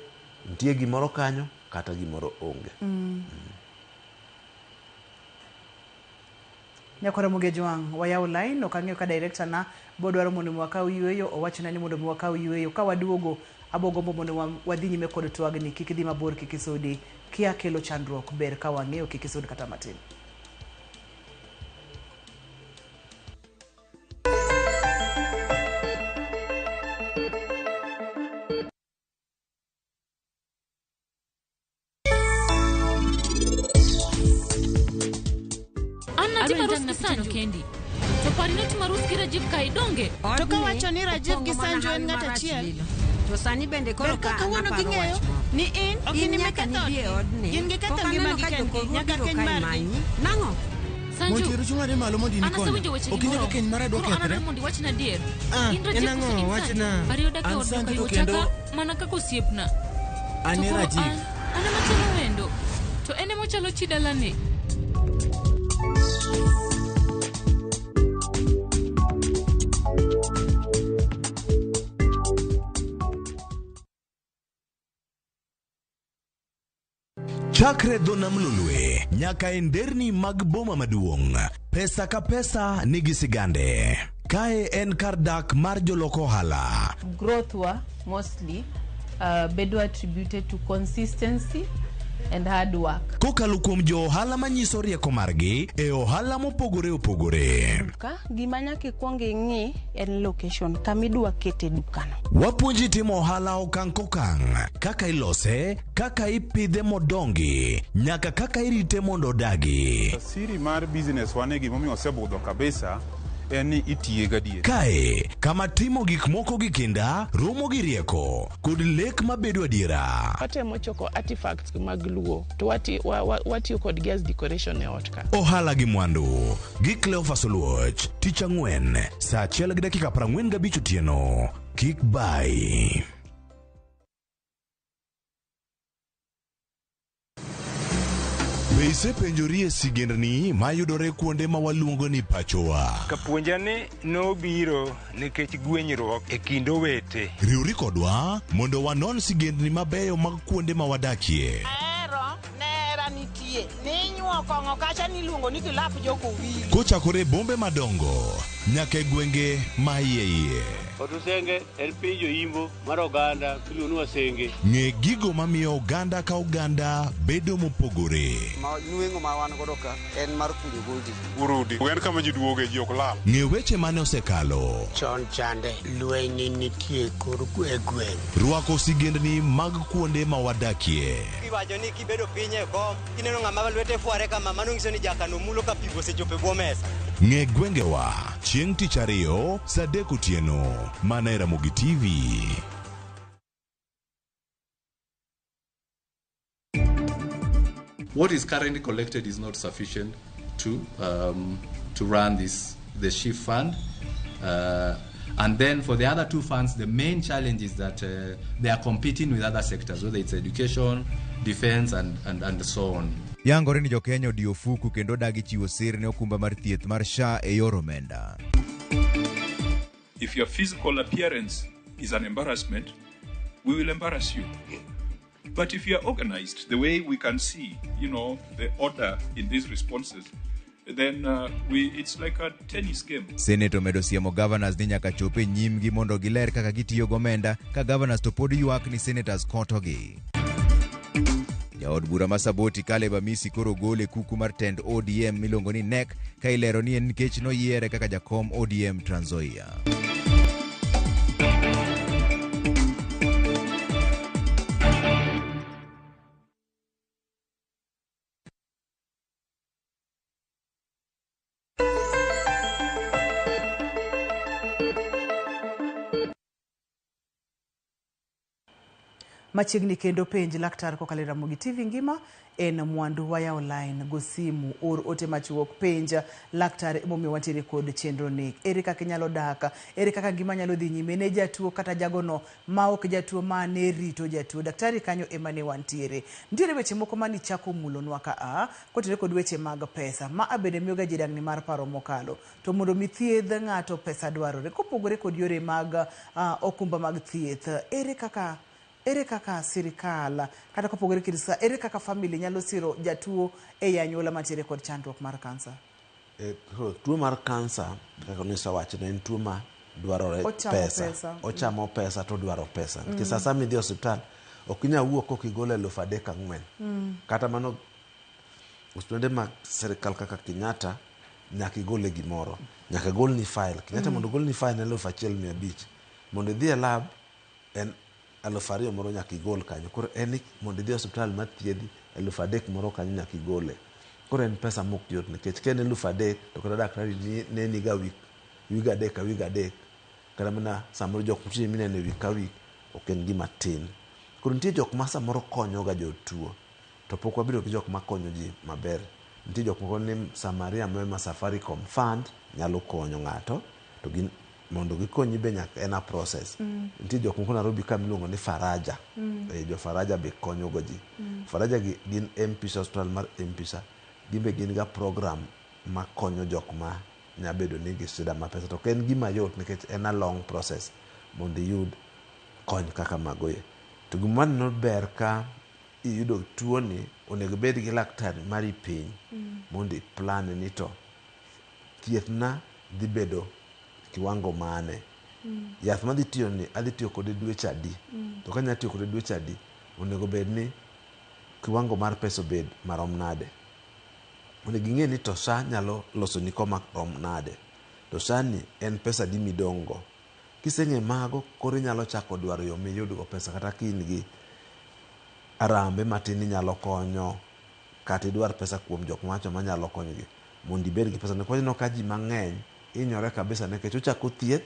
nitie gimoro kanyo kata gimoro onge. Nyakwara Mugejwang', wayawo line, ok ang'eyo ka director na bodwaro mondo mi wakaw yueyo, owachona ni mondo mi wakaw yueyo. Ka waduogo, abogombo mondo wadhi nyime kod twagni, kik idhi mabor, kik isudi. Kia kelo chandruok, ber ka wang'eyo, kik isud kata matin. An natimo arus gi Sanju kendi. To pari notimo arus gi Rajiv kae donge? To kawacho ni Rajiv gi Sanju en ng'at achiel. To sani bende koro Ber ka ka kawuono naparo ging'eyo wach moro. ni in ok In in ema nyaka iketho nibi e odgi. odni. Gin giketho Pok aneno ngimagi ka kendgi, jokoru nyaka obiro keny kae margi. manyi. Nang'o? Sanju. Montiero chung' ane malo mondo in An ikonya. asewinjo weche Ok gi inyalo moromo. keny mara dwa Koro an kethre. adwaro mondo iwachna adier. Ah, In Rajiv en ang'o? koso in Sanju? Wachna. Pari odak e An od Sanju duka to yo kendo- chaka mana kaka osiepna. An To e koro Rajiv. an ema chalo wendo. To en ema ochalo chi dalani. Chakre dho nam Lolwe nyaka e nderni mag boma maduong', pesa ka pesa nigi sigande. Kae en kar dak mar jolok ohala. Growth wa mostly bedo attributed to consistency and hard work. Kokalo kuom jo ohala manyiso rieko margi e ohala mopogore opogore. Duka, gima nyaka ikwong ing'i en location kama idwa kete dukano. Wapuonji timo ohala okang' kokang', kaka ilose, kaka ipidhe modongi, nyaka kaka irite mondo odagi. Siri mar business wane gimomiyo osebudho kabisa en ni itiye gadier. Kae, kama timo gik moko gi kinda, romo gi rieko, kod lek mabedo adiera. Watemo choko artifacts mag Luo to watiyo kodgi as decoration e ot ka. Ohala gi mwandu gi Cleophas Oluoch, tich ang'wen, saa 1:45 otieno. Kik bai. Be isepenjori e sigendni mayudore kuonde ma waluongo ni pachowa? Kapuonja ni nobiro nikech gwenyruok e kind owete. Riwri kodwa mondo wanon sigendni mabeyo mag kuonde ma wadakie. Ahero nera nitie ninyuo kong'o kacha niluongo ni kilap jokowili. Kochakore e bombe madongo nyaka e gwenge ma iye iye. Otusenge en piny joimbo mar oganda miluongo ni Wasenge. Ng'e gigo mamiyo oganda ka oganda bedo mopogore. Ma nweng'o ma wan godo ka en mar kunyo goldi. Urudi. En kama ji duoge ji ok lal. Ng'e weche mane osekalo. Chon chande lweny nitie kor e gweng'. Rwako sigendni mag kuonde ma wadakie. Iwacho ni kibedo piny e kom, kineno ng'ama lwete fware kama, mano nyiso ni jakano mulo ka pi osechopo e bwo mesa. Ng'e gwengewa chieng' tich ariyo saa 3 otieno mana e Ramogi TV. What is currently collected is not sufficient to run the SHIF fund. And then for the other two funds, the main challenge is that they are competing with other sectors, whether it's education, defense, and so on. Yangore ni jokenya odiyo ofuku kendo dagi chiwo sir ne okumba mar thieth mar SHA e yor omenda. If your physical appearance is an embarrassment, we will embarrass you. But if you are organized the way we can see, the order in these responses, then it's like a tennis game. Senate omedo siemo governors ni nyaka chop e nyimgi mondo giler kaka gitiyo gomenda ka governors to pod ywak ni senators kotogi. Jaod bura ma Saboti Caleb Amisi koro gol e kuku mar tend ODM miluongo ni NEC ka ilero ni en nikech noyiere kaka jakom ODM Trans Nzoia. Machiegni kendo penj laktar kokalo e Ramogi TV ngima en mwandu waya online go simu or ote machuok penj laktar emomiyo wantiere kod chenro ni. Ere kaka inyalo dak? Ere kaka ngima nyalo dhi nyime ne jatuo kata jagono ma ok jatuo ma ne rito jatuo? Daktari kanyo ema ne wantiere. Nitiere weche moko mane ichako mulonwa ka a kotenore kod weche mag pesa ma a bende miyoga ji dangni mar paro mokalo. To mondo mi thiedh ng'ato pesa dwarore. Kopogore kod yore mag okumba mag thieth, ere kaka ere kaka sirikal kata kopogore kod sirikal, ere kaka family nyalo siro jatuo ei anyuola mantiere kod chandruok mar kansa? Koro tuo mar kansa kaka nisewachone en tuo ma dwarore Ochamo pesa. pesa. Ochamo pesa to odwaro pesa. Nikech sa asaya midhi e osiptal ok inyal wuok kok igolo 3000-4,000. Kata mano osiptende mag sirikal kaka Kenyatta nyaka igole gimoro. Nyaka golni file. Kenyatta mondo ogolni file en 1500. Mondo idhi e lab en 2000 moro nyaka igol kanyo. Koro en ni mondo idhi e osiptal ma thiedhi 3000 moro kanyo nyaka igole. Koro en pesa mok yot nikech ka en 3000 to kata daktari neni ga wik wig adek ka wig adek kata mana samoro jok nitie mineno e wik ka wik ok en gima tin. Koro nitie jok ma samoro konyo ga jotuo to pok wabedo gi jok makonyo ji maber. Nitie jok moko ni Samaria Mwema Safaricom Fund nyalo konyo ng'ato to gin mondo gikonyi be nyaka en a process. Nitie jok moko Nairobi ka miluongo ni Faraja. Jo Faraja be konyo go ji. Faraja gi gin M-Pesa hospital mar M-Pesa. Gin be gin ga program makonyo jok ma nya bedo ni gi shida mar pesa to ok en gima yot nikech en a long process mondo iyud kony kaka mago e. To gima waneno ber ka iyudo tuo ni onego ibed gi laktar mari piny mondo i plan ni to thieth na dhi bedo kiwango mane. Yath madhi tiyo ni adhi tiyo kode dweche adi. To kanya tiyo kode dweche adi onego bed ni kiwango mar pesa obed marom nade. Onego ing'e ni to SHA nyalo losoni koma rom nade. To SHA ni en pesa adi midong' go. Kiseng'e mago koro inyalo chako dwaro yo miyud go pesa kata ka in gi arambe matin inyalo konyo kata idwar pesa kuom jok mawacho manyalo konyogi mondo ibed gi pesa. Nikech ineno ka ji mang'eny hinyore kabisa nikech ochako thieth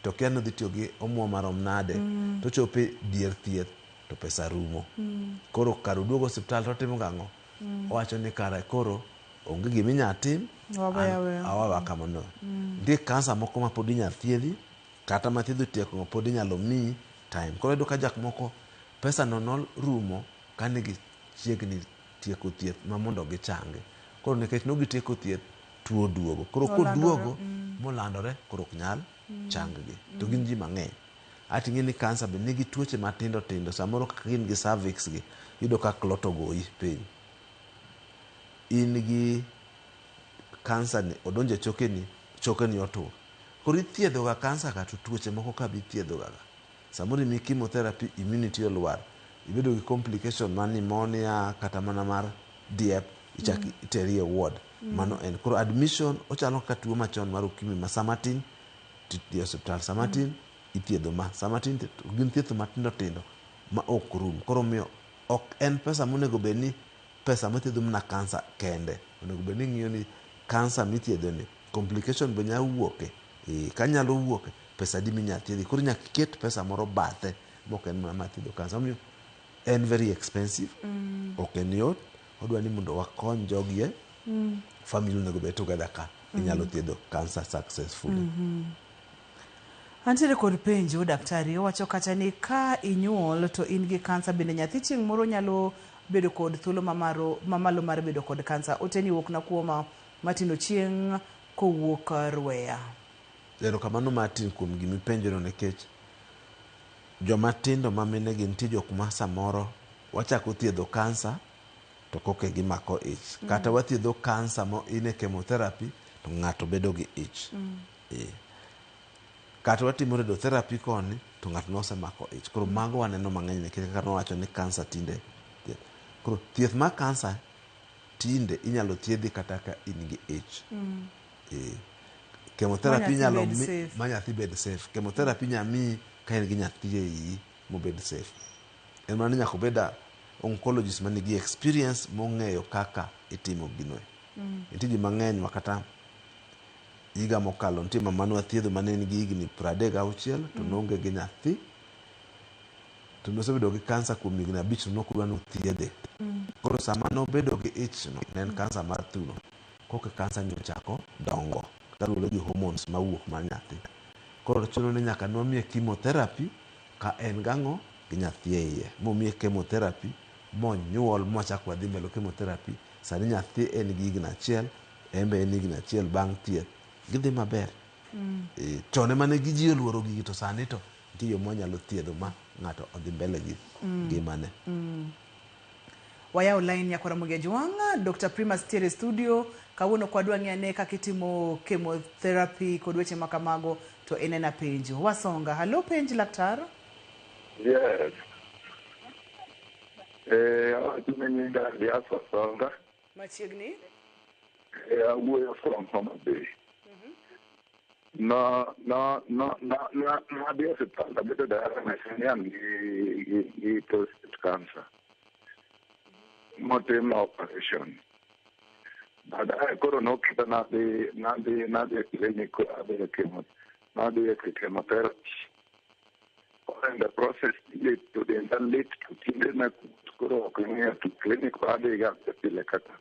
to okia ni odhi tiyo gi omuom marom nade to ochopo e dier thieth to pesa rumo. Koro kar oduogo osiptal to otimo gang'o? Owacho ni kara koro onge gima inyalo tim Waweyo aweya. awewa kamano. Nitie kansa moko ma pod inyalo thiedhi kata ma thiedho otieko pod inyalo miyi time. Koro iyudo ka jok moko pesa no norumo kane gichiegni tieko thieth ma mondo gichangi. Koro nikech nogitieko thieth tuo oduogo. Koro koduogo molandore koro ok nyal chang gi. To gin ji mang'eny. Aeto ing'e ni kansa be nigi tuoche matindo tindo. Samoro kaka gin gi cervix gi iyudo ka clot ogoyi piny. In gi kansa ni odonjo e chokeni, chokeni otur. Koro ithiedho ga kansa ka to tuoche moko ka be ithiedho ga ga. Samoro imiyi chemotherapy immunity olwar. Ibedo gi complication mar pneumonia kata mana mar diep ichak iteri e ward. Mano en. Koro admission ochalo kaka tuo machon mar ukimwi ma sama tin tidhi e osiptal. Sama tin ithiedho ma. Sama tin gin thieth matindo tindo ma ok rum. Koro omiyo ok en pesa monego bed ni pesa mathiedho mana kansa kende. Onego bed ni ing'iyo ni kansa mithiedho ni complication be nyalo wuoke. Kanyalo wuoke pesa adi minyalo thiedhi. Koro nyaka iket pesa moro bathe mok en mana mar thiedho kansa. Omiyo en very expensive. Ok en yot. Odwa ni mondo wakony jogi e family onego bed together ka inyalo thiedho kansa successfully. Antiere kod penjo daktari owacho kacha ni ka inyuol to in gi kansa bende nyathi chieng' moro nyalo bedo kod thuolo mamalo mar bedo kod kansa. Oteni wuok na kuom Martin Ochieng' kowuok Rweya. Erokamano Martin kuom gima ipenjono nikech joma tindo ma mine gi nitie jok ma samoro wachako thiedho kansa to koka gimako ich. Kata wathiedho kansa ma in e chemotherapy to ng'ato bedo gi ich. Kata watimo radiotherapy koni to ng'ato nosemako ich. Koro mago waneno mang'eny nikech kaka nowacho ni kansa tinde thieth. Koro thieth mar kansa tinde inyalo thiedhi kata ka in gi ich. Chemotherapy inyalo mi ma nyathi bed safe. Chemotherapy inyalo miyi ka in gi nyathi e iyi mobed safe. En mana ni nyaka obed oncologist manigi experience mong'eyo kaka itimo gino. Nitie ji mang'eny ma kata higa mokalo nitie mama ne wathiedho mane en gi higni 36 to noonge gi nyathi. To nosebedo gi kansa kuom higni 5 to nokdwa ni othiedhe. Koro sama nobedo gi ich no, ne en kansa mar thuno. Koka kansa ni ochako dongo kaluwore gi hormones mawuok mar nyathi. Koro chuno ni nyaka nwamiye chemotherapy ka en gang'o gi nyathi e iye. Momiye chemotherapy monyuol mwachak wadhi mbele chemotherapy. Sani nyathi en gi higni 1, en be en higni 1 bang' thieth. Gidhi maber. Chon ema ne ji oluoro gigi to sani to nitie yo mwanyalo thiedho ma ng'ato odhi mbele gi ngimane. Wayawo line nyakwara Ramogi Ajwang', Dr. Primus tiere studio. Kawuono ok wadwa ng'eyo ane kaka itimo chemotherapy kod weche ma kamago to en ena penjo. Wasonga. Hallo penj laktar. Yes. Awacho ni nyinga Elias Wasonga. Machiegni. Awuoyo from Homa Bay. No, no, no, no, no, no adhi e osiptal abedo diagnosed ni an gi prostate cancer. Motimo operation. Baadaye koro noketa nadhi e clinic adhi e chemo nadhi e chemotherapy. Koro in the process lit to denda lit to tinde na koro ok ing'eyo to clinic adhiga pile kaka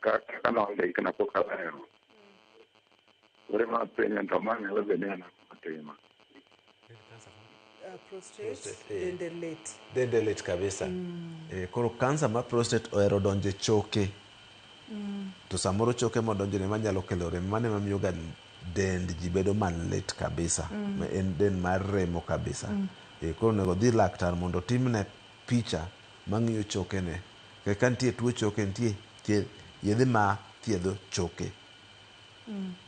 kaka nondikna pok aweyo. Koro ema apenjo to ma nyalo bedo ni an ang'o matimo. Prostate, dende lit. Dende lit kabisa. Koro kansa mar prostate ohero donjo e choke. To samoro choke modonjo ne manyalo kelo rem, mano ema miyo ga dend ji bedo malit kabisa. Ma en den mar remo kabisa. Koro onego odhi laktar mondo otimne picha mang'iyo chokene. Ka nitie tuo choke, nitie yedhe ma thiedho choke.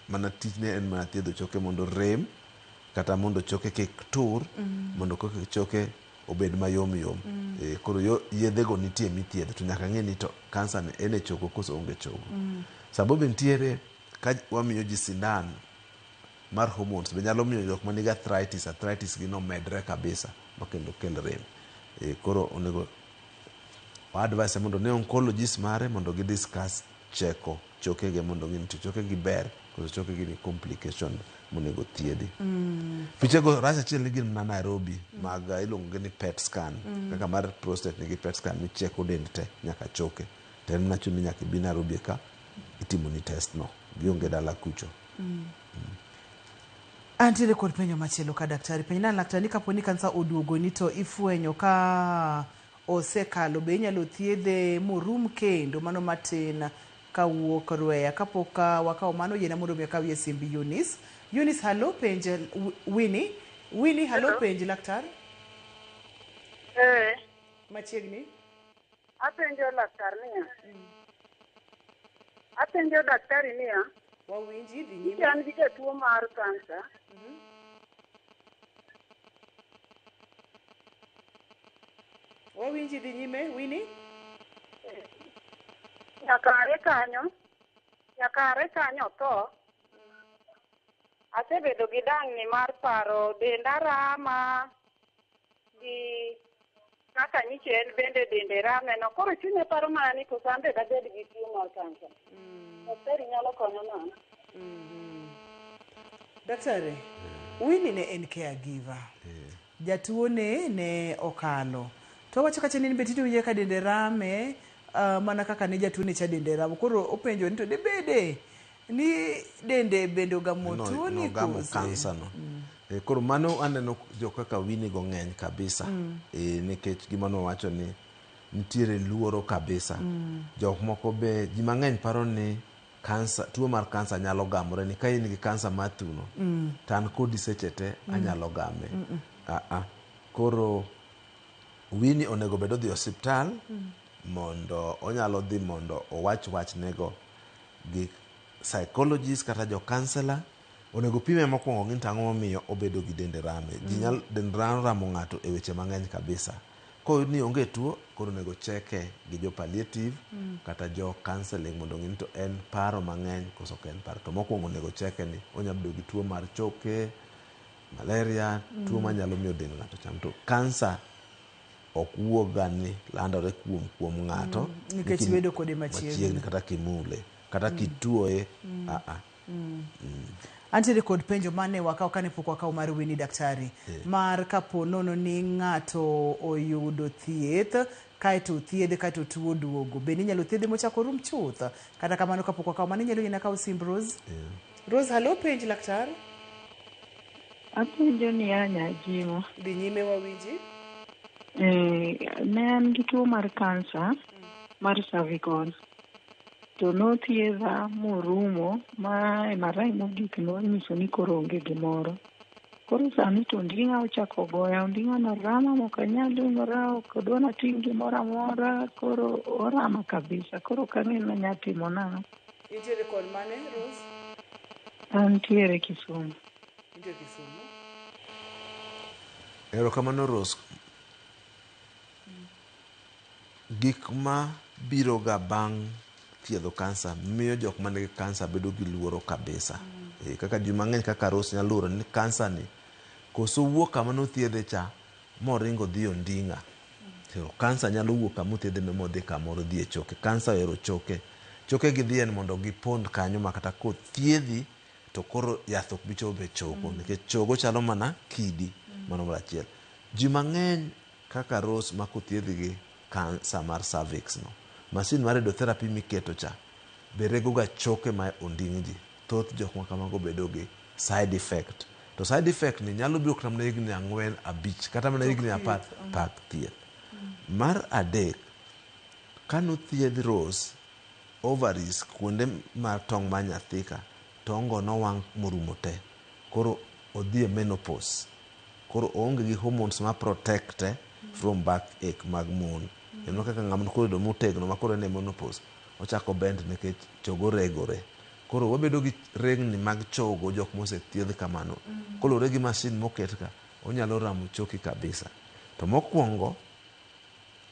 Mana tijne en mana thiedho choke mondo rem kata mondo choke kik tur, mondo koke choke obed mayom yom. Koro yedhego nitie mithiedho to nyaka ng'e ni to kansa ni en e chogo koso onge chogo. Samoro be nitiere ka wamiyo ji sindan mar hormones be nyalo miyo jok manigi arthritis, arthritis gi no medre kabisa ma kendo kel rem. Koro onego wa advise mondo ne oncologist mare mondo gi discuss cheko chokege mondo ng'e ni to chokegi ber koso chokegi ni complication monego thiedhi. Pichego rach achiel ni gin mana Nairobi mag iluongo gi ni PET scan. Kaka mar prostate nigi PET scan micheko dend te nyaka choke. To en mana chuno ni nyaka ibi Nairobi ka itimoni test no. Gionge dala kucho. Antiere kod penjo machielo ka daktari. Penjna laktar ni kapo ni kansa oduogoni to ifwenyo ka osekalo be inyalo thiedhe morum kendo mano matin kawuok Rweya. Kapok wakawo mano yiena mondo mi akawie simb Eunice. Eunice, hallo penj Winnie. Winnie, hallo penj laktar. Machiegni. Apenjo laktar niya. Apenjo daktari niya. Wawinji dhi nyime. An gi jatuo mar kansa. Wawinji dhi nyime, Winnie. Nyaka are kanyo tho. Asebedo gi dang'ni mar paro denda rama gi kaka nyiche en bende dende rame no. Koro chunya paro mana ni koso an be dabed gi tuo mar kansa. Daktari nyalo konyo nang'o? Daktari, Winnie ne en caregiver. Jatuo ne okalo. To wacho kacha ni beti winje ka dende rame mana kaka ne jatuo ne cha dende ramo. Koro openjo ni to debede ni dende bende ogamo tuo ni nogamo kansa no. Koro mano aneno jo kaka Winnie go ng'eny kabisa. Nikech gima nowacho ni nitiere luoro kabisa. Jok moko be ji mang'eny paro ni kansa, tuo mar kansa nyalo gamore ni ka in gi kansa mar thuno, to an kodi seche te anyalo game. Koro Winnie onego bed odhi osiptal mondo onyalo dhi mondo owach wachnego gi psychologist kata jo counselor. Onego pime mokwongo ng'i to ang'o momiyo obedo gi dende rame. Ji nyalo dend ramo ng'ato e weche mang'eny kabisa. Koyud ni onge tuo, koro onego cheke gi jo palliative kata jo counseling mondo ng'i ni to en paro mang'eny koso ok en paro. To mokwongo onego cheke ni onyalo bedo gi tuo mar choke, malaria, tuo manyalo miyo dend ng'ato cham. To kansa ok wuog ga ni landore kuom ng'ato nikech bedo kode machiegni kata kimule kata kituoye. Antiere kod penjo mane wakawo kane pok wakawo mar Winnie daktari. Mar kapo nono ni ng'ato oyudo thieth kaeto othiedhe kaeto tuo oduogo, bende inyalo thiedhe mochak orum chuth? Kata kamano kapok wakawo mano inyalo yiena kawo simb Rose. Rose, halo, penj laktar. Apenjo niya Nyajimo. Dhi nyime wawinji. Eh, ne an gi tuo mar kansa mar cervical to nothiedha morumo ma MRI mogik nonyiso ni koro onge gimoro. Koro sani to onding'a ochako goya, onding'a no rama mok anyal dungora, ok odwa nating' gimoro amora, koro orama kabisa. Koro ok ang'e ni anyalo timo nang'o. Intiere kod mane, Rose? Antiere Kisumu. Intiere Kisumu. Erokamano Rose. Gik ma biro ga bang' thiedho kansa miyo jok manigi kansa bedo gi luoro kabisa. E, kaka ji mang'eny kaka Rose nyalo luoro ni kansa ni koso wuok kama nothiedhe cha moringo dhi onding'a. To kansa nyalo wuok kama othiedhe no modhi kamoro dhi e choke. Kansa ohero choke. Choke gidhiye ni mondo gipond kanyo ma kata kothiedhi to koro yath ok bi chopo e chogo nikech chogo chalo mana kidi. Mano mar achiel. Ji mang'eny kaka Rose ma kothiedhi gi kansa mar cervix no, masin mar radiotherapy miketo cha be rego ga choke ma onding' ji. Thoth jok ma kamago bedo gi side effect. To side effect ni nyalo biro kata mana higni ang'wen, abich, kata mana higni apar pak thieth. Mar adek, kanothiedh Rose, ovaries kuonde mar tong' mar nyathi ka, tong' go nowang' morumo te. Koro odhi e menopause. Koro oonge gi hormones ma protect e from backache mag mon. Ineno kaka ng'ama koro obedo motegno ma koro en e menopause, ochako bend nikech chogo regore. Koro wabedo gi regni mag chogo jok mosethiedh kamano. Koluwore gi masin moket ka, onyalo ramo choki kabisa. To mokwongo,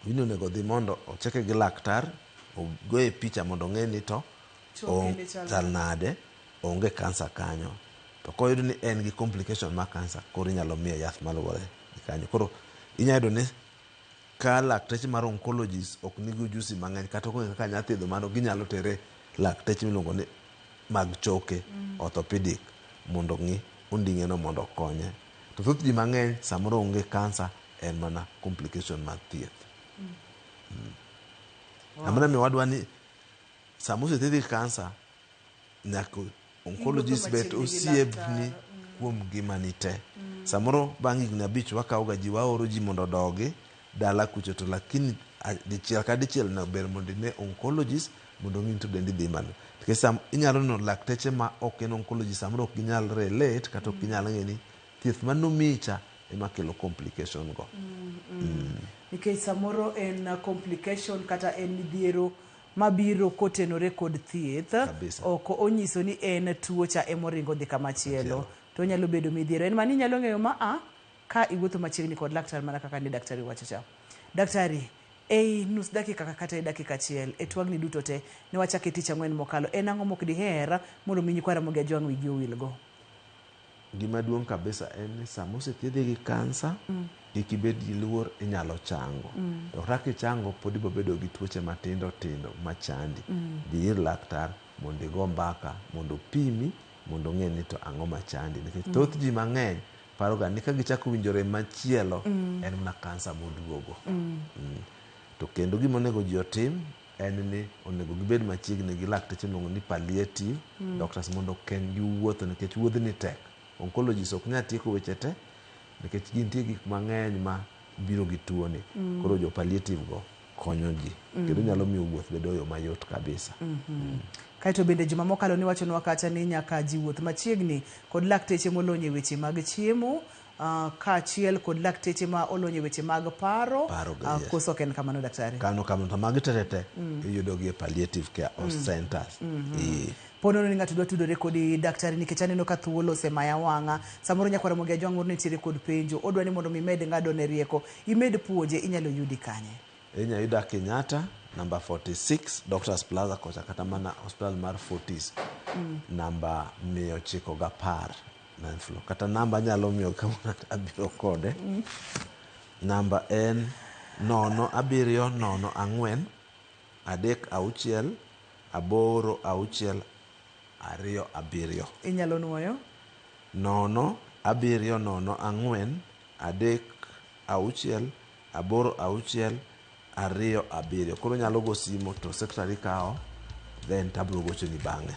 Winnie onego odhi mondo ocheke gi laktar, ogoye picha mondo ong'e ni to Choke ne chal chal nade, onge kansa kanyo. To koyud ni en gi complication mar kansa, koro inyalo miye yath maluwore gi kanyo. Koro inyalo yudo ni ka lakteche mar oncologist ok nigi ujuzi mang'eny kata ok ong'e kaka nyalo thiedho mano, ginyalo tere lakteche miluongo ni mag choke, orthopedic, mondo ong'i onding'e no mondo okonye. To thoth ji mang'eny samoro onge kansa, en mana complication mar thieth. Wow. Amana miyo wadwa ni sama osethiedhi gi kansa, nyaka oncologist bet machiegni gi osiepni laktar. kuom ngimani te. Samoro bang' higni abich wakawo ga ji waoro ji mondo odogi dala kucho to lakini dichiel ka dichiel no ber mondo ine oncologist mondo ong'i ni to dendi dhi malo. Nikech sam inyalo neno lakteche ma ok en oncologist samoro ok ginyal relate kata ok ginyal ng'e ni thieth manomiyi cha ema kelo complication go. Nikech samoro en complication kata en midhiero mabiro kotenore kod thieth, Kabisa. ok onyiso ni en tuo cha emoringo dhi kamachielo. To onyalo bedo midhiero. En mani inyalo ng'eyo ma a ka iwuotho machiegni kod laktar mana kaka ne daktari wacho cha. Daktari, ei nus dakika kata e dakika achiel e twagni duto te ne wachake tich ang'wen mokalo, en ang'o mok diher mondo mi nyikwa Ramogi Ajwang' wigi owilgo? Gima duong' kabisa en ni sama osethiedhi gi kansa, kik ibed gi luor, inyalo chango. To kata kichango pod ibiro bedo gi tuoche matindo tindo machandi. Dhi ir laktar mondo igo mbaka, mondo opimi, mondo ong'e ni to ang'o machandi. Nikech thoth ji mang'eny paro ga ni ka gichako winjo rem machielo, en mana kansa moduogo. To kendo gima onego ji otim en ni onego gibed machiegni gi lakteche miluongo ni palliative doctors mondo okeny gi wuotho nikech wuodhni tek. Oncologists ok nyal tieko weche te nikech gintie gik mang'eny ma biro gi tuoni. Koro jo palliative go konyo ji kendo nyalo miyo wuoth bedo yo mayot kabisa. Kaeto bende juma mokalo niwachonwa kacha ni nyaka ji wuoth machiegni kod lakteche molony e weche mag chiemo, kaachiel kod lakteche ma olony e weche mag paro. Paro go, yes. Koso ok en kamano daktari? Kano kamano to magi te te iyudo gi e palliative care or centers. Ponono ni ng'ato dwa tudore kodi daktari nikech aneno ka thuolo osemaya wang'a. Samoro nyakwar Ramogi Ajwang' moro nitiere kod penjo, odwa ni mondo mi imed ng'ado ne rieko, imed puonje, inyalo yudi kanye? Inyalo yuda Kenyatta number 46 Doctors Plaza kocha kata mana hospital mar Fortis namba 910 ninth floor. Kata namba anyalo miyo kawuono abiro kode. Namba en 0 7 0 4 3 6 8 6 2 7. Inyalo nuoyo? 0 7 0 4 3 6 8 6 2 7. Koro nyalo go simo to secretary kawo then tabro gochoni bang'e.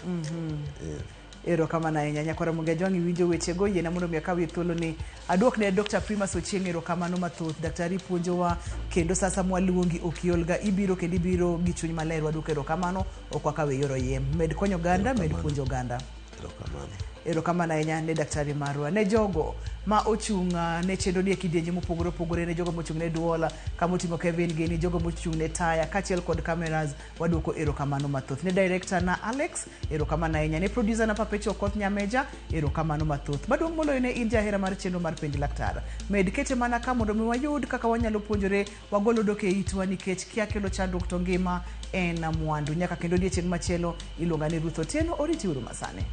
Yeah. Erokamano ahinya nyakwara Ramogi Ajwang' iwinjo wechego yiena mondo mi akawie thuolo ni aduok ne Dr. Primus Ochieng' erokamano mathoth. Daktari puonjowa kendo sasa mwaluongi ok iolga ibiro kendo ibiro gi chuny maler waduoko erokamano ok wakawe yor oyiem. Med konyo oganda, med puonjo oganda. Erokamano. Erokamano ahinya ne daktari marwa. Ne jogo ma ochung' ne chenro ni e kidienje mopogore opogore, ne jogo mochung' ne duol, kama oting'o Kevin gini, jogo mochung' ne taya, kaachiel kod cameras, waduoko erokamano mathoth. Ne director na Alex, erokamano ahinya. Ne producer na Perpetual Okoth Nyameja, erokamano mathoth. Maduong' moloyo ne in jahera mar chenro mar Penj Laktar. Med kete mana ka mondo mi wayud kaka wanyalo puonjore, wagol odok e itwa nikech kia kelo chandruok to ngima en mwandu. Nyaka kendo odiechieng' machielo, iluonga ni Ruth Otieno, oriti uru masani.